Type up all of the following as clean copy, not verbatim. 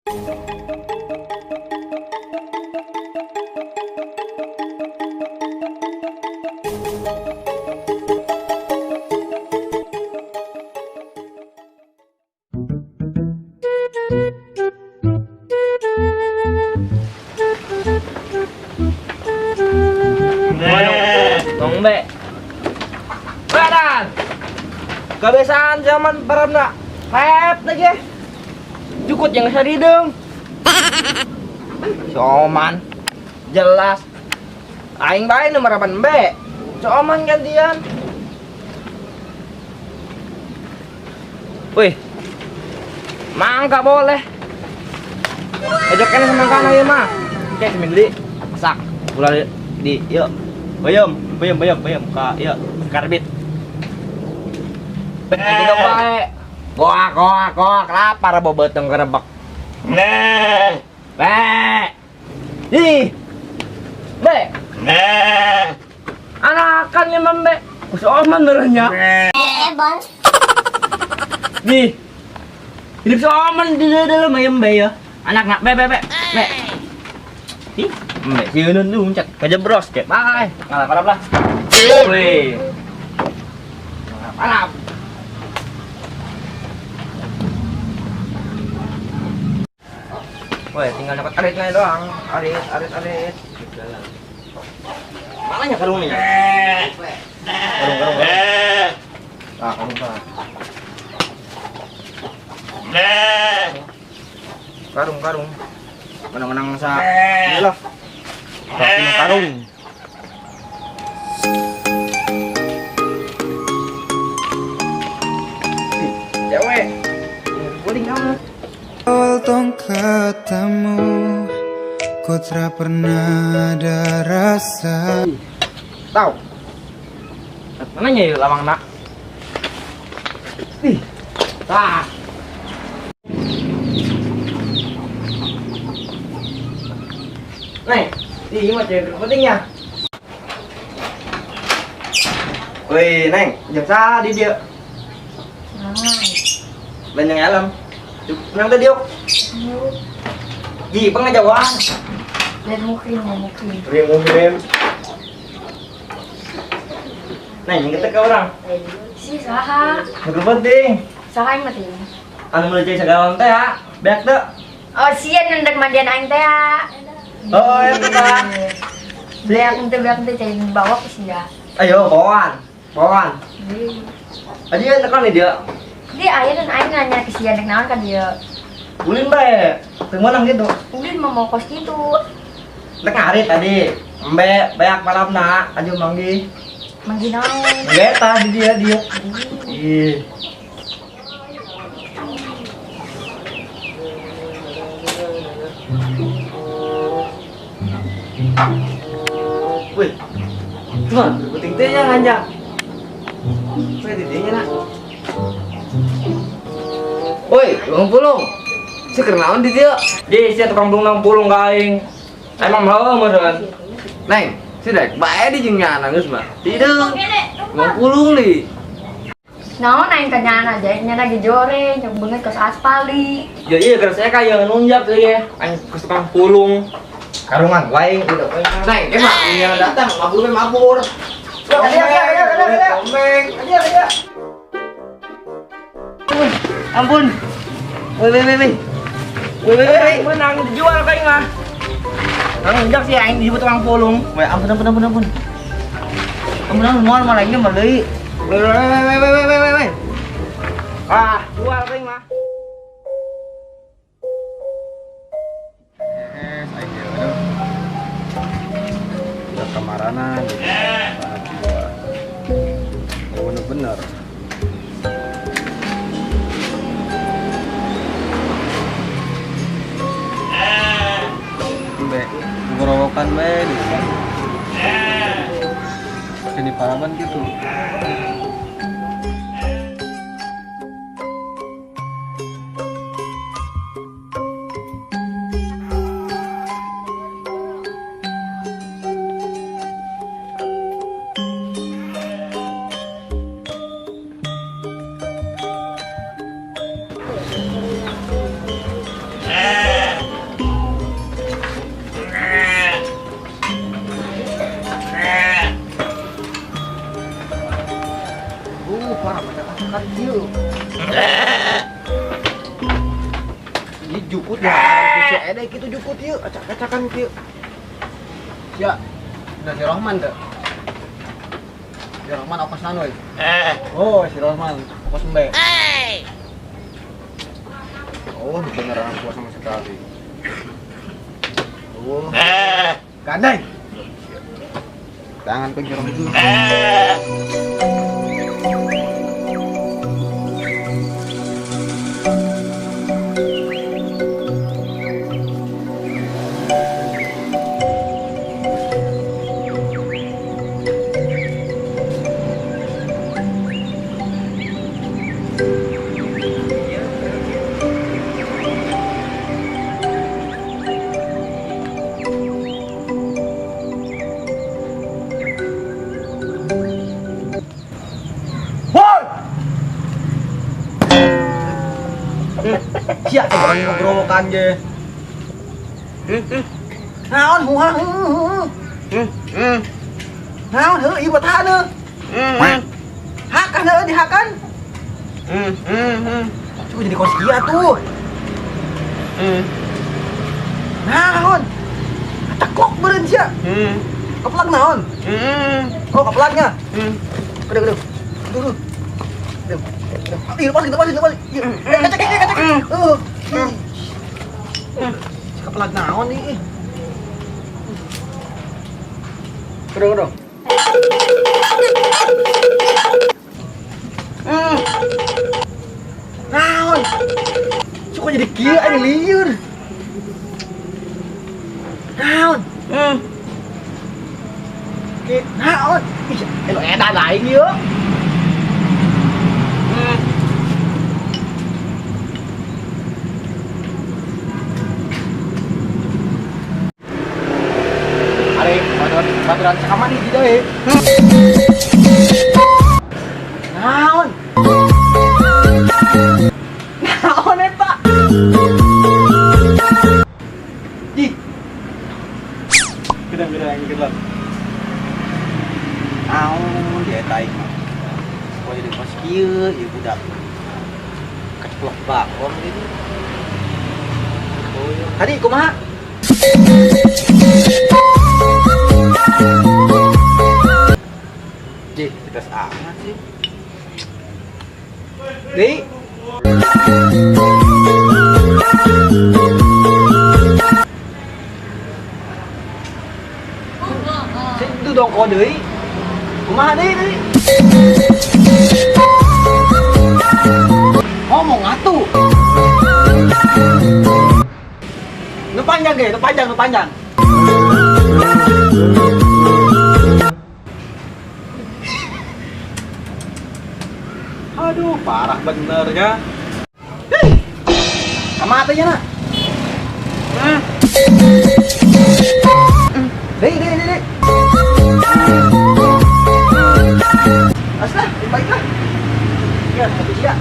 Tong be. Badan. Kebiasaan zaman parabna. Hep lagi. Cukut yang sadideng. Soman. Jelas. Aing bae nu maraban be. Soman gantian. Wih. Mangga boleh. Ejok kene semangka ieu mah. Oke, seminggu masak. Ulah di yuk. Bayam, bayam, bayam, bayam ka ieu karbit. Itu bae. Goak, goak, goak, lapar bobotong kerebek. Nah. Be. Ih. Be. Nah. Anakan ya membe. Kus oman merenya. Nih. Hidup soman di dalam ayam be ya. Anak nak be be be. Be. Ih, be sieun luncat kejebros ke. Bae, ngalah parap lah. Wih. Ngalah parap. Woi, tinggal dapat aritnya doang. Arit, arit, arit. Mananya karungnya? Karung, karung, karung. Ah, karung, karung. Karung, karung. Menang-menang sa iya lah. Karung, karung. Cewek. Guling kamu. Awal tong ketemu, ku tak pernah ada rasa. Tahu. Mananya ya lawang nak? Ih. Tah. Neng, ih mah cewek pentingnya. Wih, Neng, jam sa di dia. Banyak alam. Nang tadi yuk. Ji, pengajauhan. Dan mukrim, dan mukrim. Rim. Neng, kita ke orang. Si saha. Itu penting. Saha yang mati. Anu mulai cai segala teh ya. Beak teh. Oh, sian nendang mandian aing teh ya. Oh, ya kita. Beak ente cai bawa ke sia. Ayo, bawaan. Bawaan. Aja yang tekan nih dia. Dia aya dan aing nanya ke sia nek naon ka dia. Ulin bae. Teu meunang gitu. Ulin mah mau kos gitu. Nek ngarit tadi. Embe beak malamna aju manggi. Manggi naon? Beta di dia dia. Ih. Wih. Tuh, penting teh nya nganjang. Wih, di dinya nak. Woi, tukang pulung. Si kenaon di dia? Di sia tukang pulung nang pulung ka aing. Emang mau meureun. Neng, si dek bae di jeung nyana geus mah. Hideung. Tukang pulung di. Naon aing ka nyana aja, nyana lagi jore, nyok beungeut kos aspal di. Ya iya gara saya kaya nunjak deui ya. Aing ke tukang pulung. Karungan wae udah. Neng, emang yang datang mabur mabur. Dia dia dia dia. Komeng. Dia dia. Ampun. Woi woi woi woi. Woi woi woi. Menang dijual kayak mah. Nunjak sih aing disebut tukang pulung. Woi, ampun ampun ampun ampun. Ampun ampun moal moal aing mah deui. Woi woi woi woi woi woi woi. Ah, jual kayak mah. Udah kemaranan gitu. Oh, bener. Be, gorowokan be di sini paraban gitu. Tuh. Ini jukut ya, si Ede kitu jukut ieu, acak-acakan kieu. Ya, udah si Rohman tuh. Si Rohman ongkos naon euy? Oh, si Rohman ongkos embe. Oh, beneran puas sama sekali. Oh. Gandeng. Tangan ke jorong itu. Woi! Sia teh barang ngobrolokan ge. Naon huha heuh. Naon heuh ieu batahan heuh. Hakan heuh dihakan. Cukup jadi kos kieu atuh. Naon? Teklok beureun sia. Keplak naon? Oh, keplaknya. Gede gede. Duh, duh. Ih, lepas, lepas, lepas. Eh, kacak, kacak, kacak. Keplak naon nih? Gede, gede. Naon? Cukup jadi kieu aing lieur. Naon? Naon? Ih, elo edan aing ieu. Are, baturan sakaman hiji deui. Naon? Naon eta? Ih. Gedang-gedang gedang. Naon dia eta aing mah. Kok jadi kos kieu ieu budak. Keceplok bakon gitu. Oh, iya. Tadi kumaha? Jih, kita amat sih. Di. Sing itu dong kode deui. Kumaha deui deui? Ngomong atuh. Nu panjang ge, nu panjang, nu panjang. Aduh, parah benernya. Hei, sama apanya nak? Deh, deh, deh, deh. Aslah, lebih baik lah. Ya, satu sia.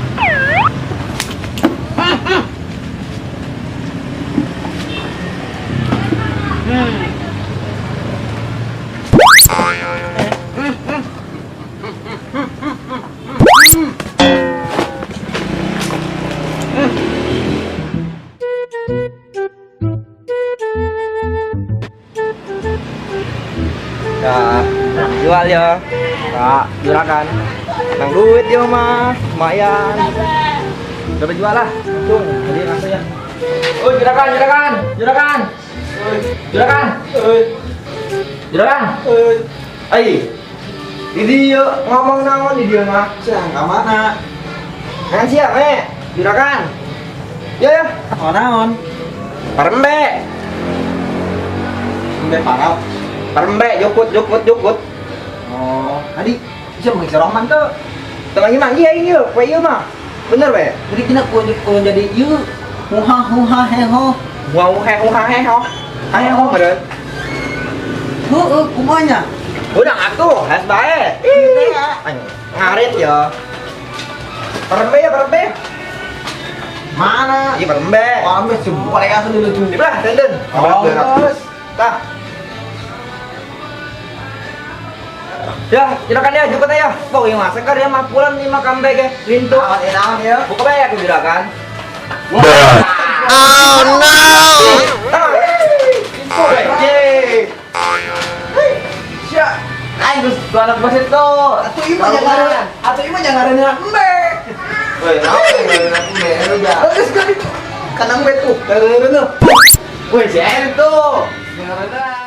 Ya, jual ya. Pak, juragan. Nang duit ya mah, lumayan. Udah jual lah. Langsung, jadi langsung ya. Oh, juragan, juragan, juragan. Juragan. Juragan. Ai. Di dia ngomong naon di dia mah? Siang ka mana? Kan siap, eh. Juragan. Ya ya. Oh, naon? Parembe. Embe parah. Parembe jukut jukut jukut. Oh, tadi bisa mengisi Rohman tuh. Teu lagi manggi aing ieu, poe ieu mah. Bener we? Jadi kena kudu jadi ieu. Huha huha heho. Wow he huha he ho. He ho meureun. Heueuh kumanya? Udah atuh, has bae. Ih, ngarit ya. Parembe ya parembe. Mana? Iya parembe. Wah, ambe sebuah asuh dulu tuh. Di belah, den. Oh, Tah. Ya, silakan ya, jukut ya. Pokoknya mah segar ya mah pulang nih mah kambe ge. Lintu. Naon ieu, naon ieu? Buka bae aku juragan. Oh no. Yeay. Sia. Aing geus dua anak wasit tuh. Atuh ieu mah jangan, atuh ieu mah jangan ngaranna embe. Woi, naon ngaranna embe lu ja. Geus geuning. Kanang be tuh. Ngaranna. Woi, si Eri tuh. Ngaranna.